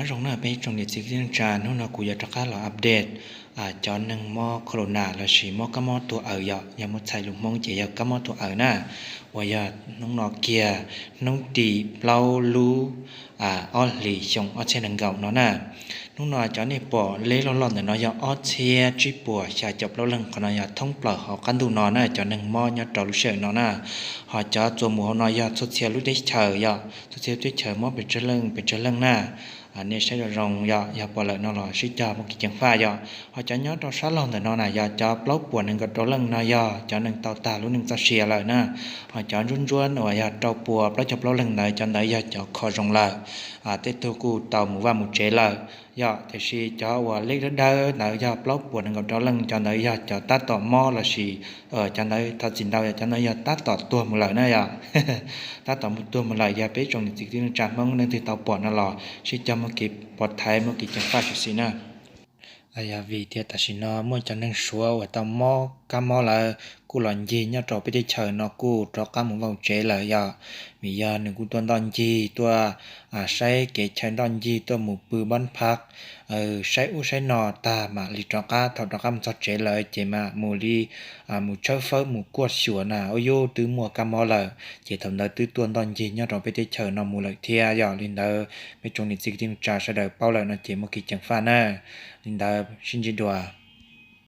Nyob zoo na peb tsoom niam txiv kwv tij neej tsa, hnub no kuv yuav rov qab los update cov neeg mob corona lossis mob kab mob tuag aws yom, yog muab txhais lus Hmoob ces yog kab mob tuag aws na, uas yog hnub no kiag hnub tim plaub lub ob hlis xyoo ob txhiab nees nkaum no na. Hnub no cov nej pom leb loj loj ntawm no yog ob txhiab tsib puas xya caum plaub leej, qhov no yog thoob plaws hauv qab ntuj no na, cov neeg mob nyob rau lub sij hawm no na. Ho cov txuas mus hauv no yog txhua txhia lub teb chaws yom, txhua txhia lub teb chaws mob pes tsawg leej pes tsawg leej na. Nej saib zoo zoo yom, yog pom lawm no los sib cog muab kev ceev faj yom. Ho cov nyob rau sab laug ntawm no na yog cov plaub puas nees nkaum rau leej no yog cov neeg tau tag lub neej txoj sia lawm na. Ho cov ntsuab ntsuab uas yog rau puas plaub caug plaub leeg ntawd, cov ntawd yog cov kho zoo lawm, tej tug kuj tau mus vaj mus tsev lawm yom. Tiam sis cov uas leb dawb dawb ntawd yog plaub puas nees nkaum rau leej, cov ntawd yog cov tab tom mob lossis cov ntawd thov txim ntau, cov ntawd yog tab tom tuag mus lawm na yom. Tab tom mus tuag mus lawm, yog peb tsoom niam txiv kwv tij neej tsa Hmoob leej twg tau pom no los sib cog muab kev pov thaiv muab kev ceev faj xwb xwb na. Yog vim tias tam sim no muaj cov neeg Suav uas tau mob kab mob lawm kuj los ncig nyob rau peb teb chaws no kuj rov qab mus vaj tsev lawm yom. Vim yog nws kuj tuaj ntoj ncig, tuaj saib kev chaw ntoj ncig, tuaj mus pw npab phab, saib ub saib no tag mam li rov qab. Thaum rov qab mus txog tsev lawm ces mam mus li mus tshawb fawb mus kuaj xyuas na, ub yub twb muaj kab mob lawm, ces thaum ntawd twb tuaj ntoj ncig nyob rau peb teb chaws no mus lawm thiab yom. Li ntawd peb tsoom niam txiv kwv tij neej tsa sawv daws paub lawm no ces muab kev ceev faj na. Li ntawd sib ntsib dua.